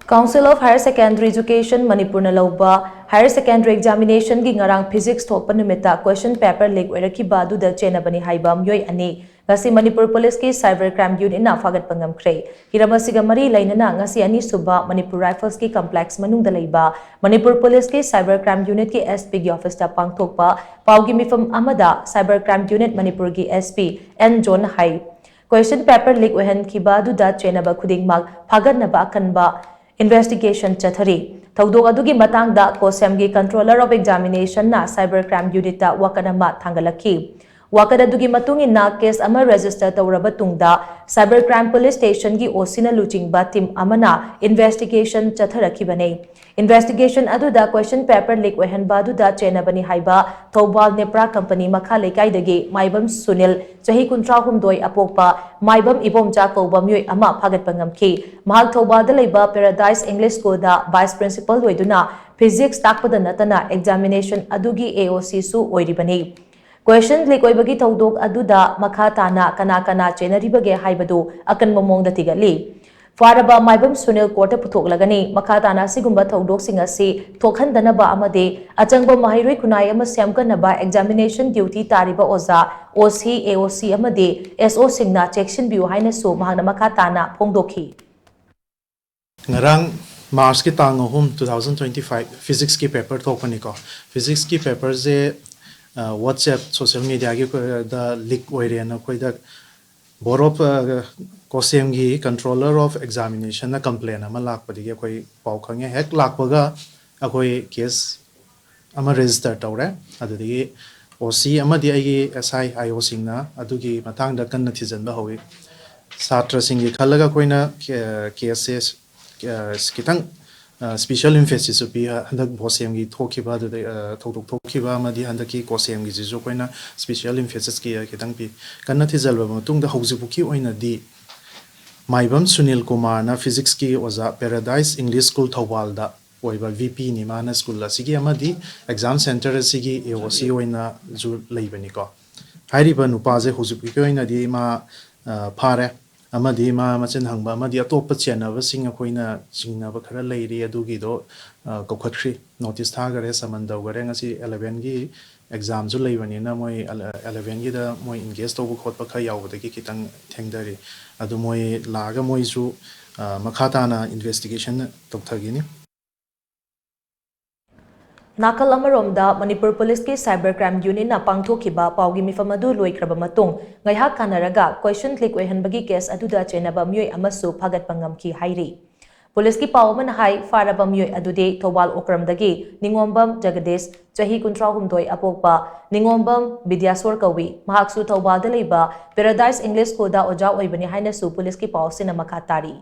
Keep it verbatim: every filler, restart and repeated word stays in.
Council of Higher Secondary Education ꯃꯅꯤꯄꯨꯔꯅ ꯂꯧꯕ Higher Secondary Examination ꯒꯤ ꯉꯔꯥꯡ Physics ꯊꯣꯛꯄ ꯅꯨꯃꯤꯠꯇ question paper leak ꯑꯣꯏꯔꯛꯈꯤꯕ ꯑꯗꯨꯗ ꯆꯦꯟꯅꯕꯅꯤ ꯍꯥꯏꯕ ꯃꯤꯑꯣꯏ ꯑꯅꯤ ꯉꯁꯤ ꯃꯅꯤꯄꯨꯔ ꯄꯨꯂꯤꯁꯀꯤ Cyber Crime Unit ꯅ ꯐꯥꯒꯠꯄ ꯉꯝꯈ꯭ꯔꯦ꯫ ꯍꯤꯔꯝ ꯑꯁꯤꯒ ꯃꯔꯤ ꯂꯩꯅꯅ ꯉꯁꯤ ꯑꯅꯤꯁꯨꯕ ꯃꯅꯤꯄꯨꯔ Rifles ꯀꯤ complex ꯃꯅꯨꯡꯗ ꯂꯩꯕ ꯃꯅꯤꯄꯨꯔ ꯄꯨꯂꯤꯁꯀꯤ Cyber Crime Unit ꯀꯤ S P ꯒꯤ office ꯇ ꯄꯥꯡꯊꯣꯛꯄ ꯄꯥꯎꯒꯤ ꯃꯤꯐꯝ ꯑꯃꯗ Cyber Crime Unit ꯃꯅꯤꯄꯨꯔꯒꯤ S P N John ꯍꯥꯏ, question paper leak ꯑꯣꯏꯍꯟꯈꯤꯕ ꯑꯗꯨꯗ ꯆꯦꯟꯅꯕ ꯈꯨꯗꯤꯡꯃꯛ ꯐꯥꯒꯠꯅꯕ ꯑꯀꯟꯕ investigation ꯆꯠꯊꯔꯤ꯫ ꯊꯧꯗꯣꯛ ꯑꯗꯨꯒꯤ ꯃꯇꯥꯡꯗ COHSEM ꯒꯤ Controller of Examination ꯅ Cyber Crime Unit ꯇ ꯋꯥꯀꯠ ꯑꯃ ꯊꯥꯡꯒꯠꯂꯛꯈꯤ꯫ ꯋꯥꯀꯠ ꯑꯗꯨꯒꯤ ꯃꯇꯨꯡ ꯏꯟꯅ case ꯑꯃ register ꯇꯧꯔꯕ ꯇꯨꯡꯗ Cyber Crime Police Station ꯒꯤ O C ꯅ ꯂꯨꯆꯤꯡꯕ team ꯑꯃꯅ investigation ꯆꯠꯊꯔꯛꯈꯤꯕꯅꯤ꯫ Investigation ꯑꯗꯨꯗ question paper leak ꯑꯣꯏꯍꯟꯕ ꯑꯗꯨꯗ ꯆꯦꯟꯅꯕꯅꯤ ꯍꯥꯏꯕ ꯊꯧꯕꯥꯜ ꯅꯦꯄ꯭ꯔꯥ ꯀꯝꯄꯅꯤ ꯃꯈꯥ ꯂꯩꯀꯥꯏꯗꯒꯤ ꯃꯥꯏꯕꯝ ꯁꯨꯅꯤꯜ, ꯆꯍꯤ ꯀꯨꯟꯊ꯭ꯔꯥꯍꯨꯝꯗꯣꯏ, ꯑꯄꯣꯛꯄ ꯃꯥꯏꯕꯝ ꯏꯕꯣꯝꯆꯥ ꯀꯧꯕ ꯃꯤꯑꯣꯏ ꯑꯃ ꯐꯥꯒꯠꯄ ꯉꯝꯈꯤ꯫ ꯃꯍꯥꯛ ꯊꯧꯕꯥꯜꯗ ꯂꯩꯕ Paradise English School ꯗ vice principal ꯑꯣꯏꯗꯨꯅ physics ꯇꯥꯛꯄꯗ ꯅꯠꯇꯅ examination ꯑꯗꯨꯒꯤ A O C ꯁꯨ ꯑꯣꯏꯔꯤꯕꯅꯤ꯫ Question leak ꯑꯣꯏꯕꯒꯤ ꯊꯧꯗꯣꯛ ꯑꯗꯨꯗ ꯃꯈꯥ ꯇꯥꯅ ꯀꯅꯥ ꯀꯅꯥ ꯆꯦꯟꯅꯔꯤꯕꯒꯦ ꯍꯥꯏꯕꯗꯨ ꯑꯀꯟꯕ ꯃꯑꯣꯡꯗ ꯊꯤꯒꯠꯂꯤ꯫ ꯐꯥꯔꯕ ꯃꯥꯏꯕꯝ ꯁꯨꯅꯤꯜ court ꯇ ꯄꯨꯊꯣꯛꯂꯒꯅꯤ꯫ ꯃꯈꯥ ꯇꯥꯅ ꯑꯁꯤꯒꯨꯝꯕ ꯊꯧꯗꯣꯛꯁꯤꯡ ꯑꯁꯤ ꯊꯣꯛꯍꯟꯗꯅꯕ ꯑꯃꯗꯤ ꯑꯆꯪꯕ ꯃꯍꯩꯔꯣꯏ ꯈꯨꯟꯅꯥꯏ ꯑꯃ ꯁꯦꯝꯒꯠꯅꯕ examination duty ꯇꯥꯔꯤꯕ ꯑꯣꯖꯥ, O C, A O C ꯑꯃꯗꯤ S O ꯁꯤꯡꯅ ꯆꯦꯛꯁꯤꯟꯕꯤꯌꯨ ꯍꯥꯏꯅꯁꯨ ꯃꯍꯥꯛꯅ ꯃꯈꯥ ꯇꯥꯅ ꯐꯣꯡꯗꯣꯛꯈꯤ꯫ ꯉꯔꯥꯡ March ꯀꯤ ꯇꯥꯡ ꯑꯍꯨꯝ, two thousand twenty five, Physics ꯀꯤ paper ꯊꯣꯛꯄꯅꯤꯀꯣ꯫ Physics ꯀꯤ paper ꯁꯦ, ꯑ, WhatsApp social media ꯒꯤ ꯈꯣꯏꯗ leak ꯑꯣꯏꯔꯦꯅ ꯑꯩꯈꯣꯏꯗ Board of, ꯑ, COHSEM ꯒꯤ Controller of Examination ꯅ complain ꯑꯃ ꯂꯥꯛꯄꯗꯒꯤ ꯑꯩꯈꯣꯏ ꯄꯥꯎ ꯈꯪꯉꯦ꯫ ꯍꯦꯛ ꯂꯥꯛꯄꯒ ꯑꯩꯈꯣꯏ case ꯑꯃ register ꯇꯧꯔꯦ꯫ ꯑꯗꯨꯗꯒꯤ O C ꯑꯃꯗꯤ ꯑꯩꯒꯤ S I, I O ꯁꯤꯡꯅ ꯑꯗꯨꯒꯤ ꯃꯇꯥꯡꯗ ꯀꯟꯅ ꯊꯤꯖꯤꯟꯕ ꯍꯧꯏ꯫ ꯁꯥꯇ꯭ꯔꯁꯤꯡꯒꯤ ꯈꯜꯂꯒ ꯑꯩꯈꯣꯏꯅ ꯀꯦ-, case ꯁꯦ, ꯑ, ꯈꯤꯇꯪ, ꯑ, special emphasis ꯁꯨ ꯄꯤ꯫ ꯍꯟꯗꯛ COHSEM ꯒꯤ ꯊꯣꯛꯈꯤꯕ, ꯑꯗꯨꯗ, ꯑ, ꯊꯧꯗꯣꯛ ꯊꯣꯛꯈꯤꯕ ꯑꯃꯗꯤ ꯍꯟꯗꯛꯀꯤ COHSEM ꯒꯤꯁꯤꯁꯨ ꯑꯩꯈꯣꯏꯅ special emphasis ꯀꯤ ꯈꯤꯇꯪ ꯄꯤ꯫ ꯀꯟꯅ ꯊꯤꯖꯤꯜꯂꯕ ꯃꯇꯨꯡꯗ ꯍꯧꯖꯤꯛꯐꯥꯎꯒꯤ ꯑꯣꯏꯅꯗꯤ ꯃꯥꯏꯕꯝ ꯁꯨꯅꯤꯜ ꯀꯨꯃꯥꯔꯅ Physics ꯀꯤ ꯑꯣꯖꯥ, Paradise English School ꯊꯧꯕꯥꯜꯗ ꯑꯣꯏꯕ V P ꯅꯤ꯫ ꯃꯥꯅ school ꯑꯁꯤꯒꯤ ꯑꯃꯗꯤ exam centre ꯑꯁꯤꯒꯤ A O C ꯑꯣꯏꯅꯁꯨ ꯂꯩꯕꯅꯤꯀꯣ꯫ ꯍꯥꯏꯔꯤꯕ ꯅꯨꯄꯥꯁꯦ ꯍꯧꯖꯤꯛꯀꯤ ꯑꯣꯏꯅꯗꯤ ꯃꯥ, ꯑ, ꯐꯥꯔꯦ꯫ ꯑꯃꯗꯤ ꯃꯥ ꯃꯆꯤꯟ ꯍꯪꯕ ꯑꯃꯗꯤ ꯑꯇꯣꯞꯄ ꯆꯦꯟꯅꯕꯁꯤꯡ ꯑꯩꯈꯣꯏꯅ ꯆꯤꯡꯅꯕ ꯈꯔ ꯂꯩꯔꯤ, ꯑꯗꯨꯒꯤꯗꯣ ꯑ, ꯀꯧꯈꯠꯈ꯭ꯔꯤ, ꯅꯣꯇꯤꯁ ꯊꯥꯈꯔꯦ, ꯁꯃꯟ ꯇꯧꯈꯔꯦ꯫ ꯉꯁꯤ ꯑꯦꯂꯚꯦꯟꯒꯤ ꯑꯦꯛꯖꯥꯝꯁꯨ ꯂꯩꯕꯅꯤꯅ ꯃꯣꯏ ꯑꯦꯂꯚꯦꯟꯒꯤꯗ ꯃꯣꯏ ꯏꯟꯒꯦꯖ ꯇꯧꯕ ꯈꯣꯠꯄ ꯈꯔ ꯌꯥꯎꯕꯗꯒꯤ ꯈꯤꯇꯪ ꯊꯦꯡꯊꯔꯤ꯫ ꯑꯗꯨ ꯃꯣꯏ ꯂꯥꯛꯑꯒ ꯃꯣꯏꯁꯨ ꯑ, ꯃꯈꯥ ꯇꯥꯅ ꯏꯟꯚꯦꯁꯇꯤꯒꯦꯁꯟ ꯇꯧꯊꯈꯤꯅꯤ꯫ ꯅꯥꯀꯜ ꯑꯃꯔꯣꯝꯗ, ꯃꯅꯤꯄꯨꯔ ꯄꯨꯂꯤꯁꯀꯤ ꯁꯥꯏꯕꯔ ꯀ꯭ꯔꯥꯏꯝ ꯌꯨꯅꯤꯠꯅ ꯄꯥꯡꯊꯣꯛꯈꯤꯕ ꯄꯥꯎꯒꯤ ꯃꯤꯐꯝ ꯑꯗꯨ ꯂꯣꯏꯈ꯭ꯔꯕ ꯃꯇꯨꯡ, ꯉꯥꯏꯍꯥꯛ ꯀꯥꯟꯅꯔꯒ ꯀꯣꯏꯁꯟ ꯂꯤꯛ ꯑꯣꯏꯍꯟꯕꯒꯤ ꯀꯦꯁ ꯑꯗꯨꯗ ꯆꯦꯟꯅꯕ ꯃꯤꯑꯣꯏ ꯑꯃꯁꯨ ꯐꯥꯒꯠꯄ ꯉꯝꯈꯤ ꯍꯥꯏꯔꯤ꯫ ꯄꯨꯂꯤꯁꯀꯤ ꯄꯥꯎ ꯑꯃꯅ ꯍꯥꯏ, ꯐꯥꯔꯕ ꯃꯤꯑꯣꯏ ꯑꯗꯨꯗꯤ ꯊꯧꯕꯥꯜ ꯑꯣꯀ꯭ꯔꯝꯗꯒꯤ ꯅꯤꯉꯣꯝꯕꯝ ꯖꯒꯗꯤꯁ, ꯆꯍꯤ ꯀꯨꯟꯊ꯭ꯔꯥꯍꯨꯝꯗꯣꯏ ꯑꯄꯣꯛꯄ ꯅꯤꯉꯣꯝꯕꯝ ꯕꯤꯗ꯭ꯌꯥꯁꯣꯔ ꯀꯧꯏ꯫ ꯃꯍꯥꯛꯁꯨ ꯊꯧꯕꯥꯜꯗ ꯂꯩꯕ ꯄꯦꯔꯥꯗꯥꯏꯁ ꯏꯪꯂꯤꯁ ꯁ꯭ꯀꯨꯜꯗ ꯑꯣꯖꯥ ꯑꯣꯏꯕꯅꯤ ꯍꯥꯏꯅꯁꯨ ꯄꯨꯂꯤꯁꯀꯤ ꯄꯥꯎ ꯑꯁꯤꯅ ꯃꯈꯥ ꯇꯥꯔꯤ꯫